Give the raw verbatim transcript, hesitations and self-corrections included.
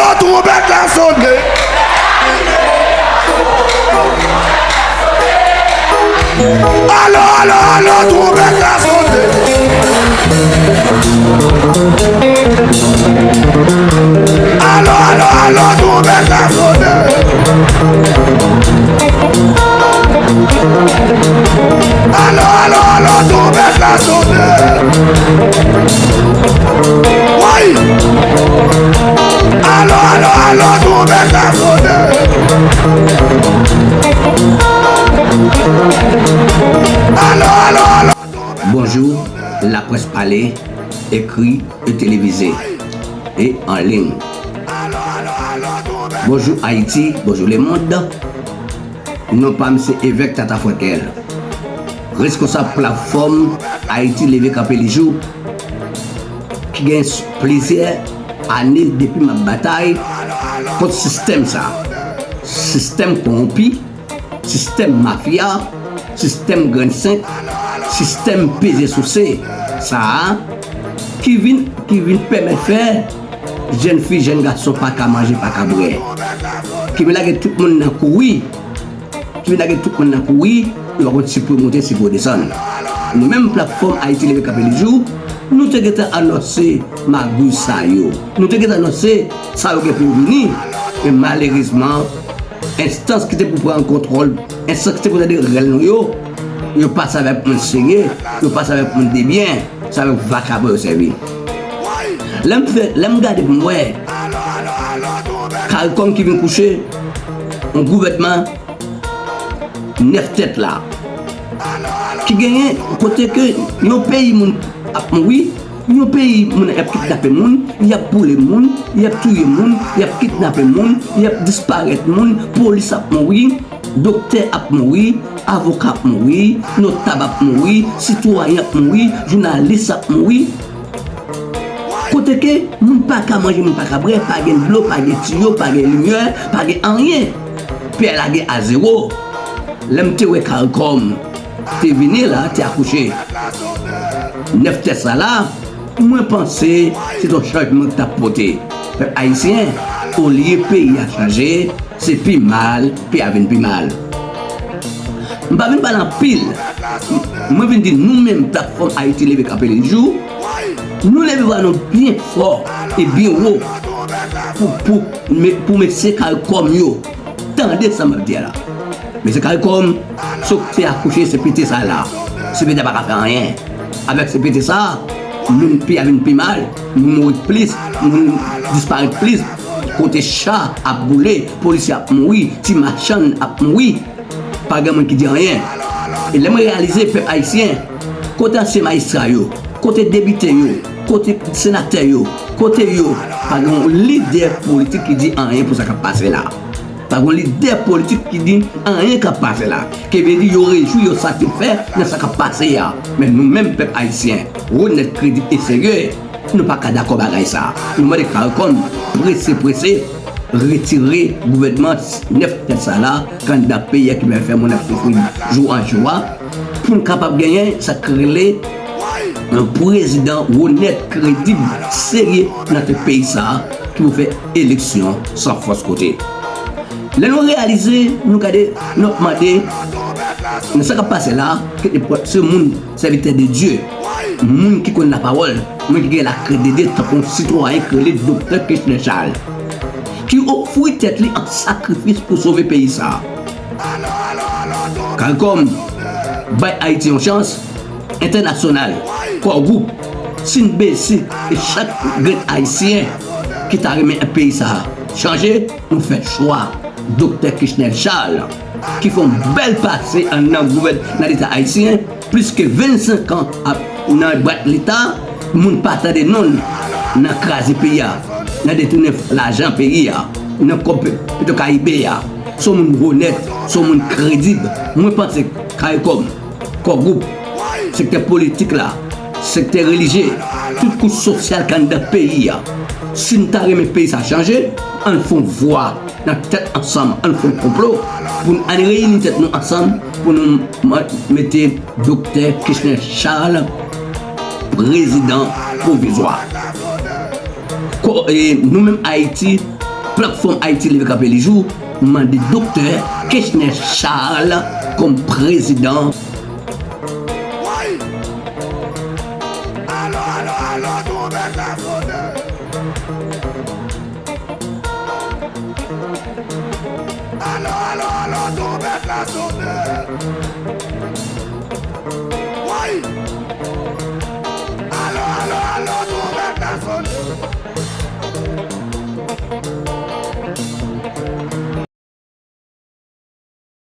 Alo, twonpèt la sone. Alo, alo, alo, twonpèt la sone. Alo, alo, alo, twonpèt la sone. Alo, alo, alo, twonpèt la sone. Woy! Alo, alo, alo, twonpèt la sone. Alo, alo, alo, twonpèt la sone. Bonjou, laprès pale, ekri e televize, e an liy. Bonjou Ayiti, bonjou lemonn. Non pa m se Evèk Tata Frèkèl, reskonsab platfòm Ayiti Leve Kanpe Li Jou, ki gen s- plizyè ane depi m ap batay kont sistèm sa, sistèm kowonpi, sistèm mafya, sistèm grenn senk, sistèm peze souse sa a, ki vin, ki vin pèmèt fè jèn fi, jèn gason pa ka manje, pa ka bwè, ki vin lage tout moun nan kouri, ki vin lage tout moun nan kouri, yo pa konn si pou yo monte, si pou yo desann. Nou menm platfòm Ayiti Leve Kanpe Li Jou, nou te gentan anonse magouy sa yo. Nou te gentan anonse sa yo gen pou yo vini. Men malerezman, enstans ki te pou pran kontwòl, enstans ki te pou tande rèl nou yo, yo pase avèk moun serye, yo pase avèk moun debyen, se avèk vakabon yo sèvi. Lè m fè, lè m gade pou m wè, Karikòm ki vin kouche, yon gouvènman nèf tèt la, ki genyen kote ke yon peyi moun ap mouri, yon peyi moun ap kidnape moun, y ap boule moun, y ap touye moun, y ap kidnape moun, y ap disparèt moun, polis ap mouri, doktè ap mouri, avoka ap mouri, notab ap mouri, sitwayen ap mouri, jounalis ap mouri. Kote ke moun pa ka manje, moun pa ka bwè, pa gen dlo, pa gen tiyo, pa gen limyè, pa gen anyen. Peyi a lage a zewo. Lè m te wè Karikòm te vini la, te akouche nèf tèt sa la, mwen panse se t on chanjman k t ap pote. Pèp ayisyen, olye peyi a chanje, se pi mal, peyi a vin pi mal. M pa vin pale anpil. Mwen vin di nou menm platfòm Ayiti Leve Kanpe Li Jou, nou leve vwa nou byen fò e byen wo pou, pou, me- pou mesye Karikòm yo tande sa m ap di a la. Mesye Karikòm, sa w te akouche se pete sa la. Se pete a pa ka fè anyen. Avèk se pete sa, moun peyi a vin pi mal, moun mouri plis, moun disparèt plis. Kote cha ap boule, polisye ap mouri, ti machann ap mouri. Pa gen moun ki di anyen. E lè mwen reyalize pèp ayisyen, kote ansyen majistra yo, kote depite yo, kote senatè yo, kote yo, pa gen yon lidè politik ki di anyen pou sa k ap pase la. Pa gen yon lidè politik ki di anyen k ap pase la. Ki vle di yo rejwi, yo satisfè nan sa k ap pase a. Men nou menm pèp ayisyen, onèt, kredib e serye, nou pa ka dakò bagay sa. Nou mande Karikòm prese prese retire gouvènman nèf tèt sa la k anndan peyi a ki fè moun ap soufri jou an jou a, pou n kapab genyen sa k rele yon prezidan onèt, kredib, serye nan tèt peyi sa a ki pou fè eleksyon san fòs kote. Lè nou reyalize, nou gade, nou ap mande nan sa k ap pase la, ke nenpòt se moun sèvitè de Dye, moun ki konn lapawòl, moun ki gen lakredite tankou yon sitwayen ki rele Doktè Kechner Charles, ki ofri tèt li an sakrifis pou sove peyi sa a. Karikòm, bay Ayiti yon chans, entènasyonal, Core Group, Sinbesi e chak grenn ayisyen ki ta renmen peyi sa a chanje, nou fè chwa Doktè Kechner Charles, ki fè yon bèl pase anndan gouvèn nan Leta ayisyen, plis ke vennsenk an ap nan bwat Leta, moun pa tande non l nan kraze peyi a, nan detounen lajan peyi a, nan kòb Petwokaribe a. Se yon moun onèt, se yon moun kredib. Mwen panse Karikòm, Core Group, sektè politik la, sektè relijye, tout kouch sosyal k anndan peyi a. Si n ta renmen peyi sa chanje, ann fè yon vwa nan tèt ansanm, ann fè yon konplo pou n ann reyini tèt nou ansanm pou nou ma- mete Doktè Kechner Charles prezidan pwovizwa. Ko- e, nou menm Ayiti, Platfòm Ayiti Leve Kanpe Li Jou mande Doktè Kechner Charles kòm prezidan. Woy! Alo, alo, alo, twonpèt la sone! Alo, alo, alo, twonpèt la sone! Woy! Alo, alo, alo, twonpèt la sone!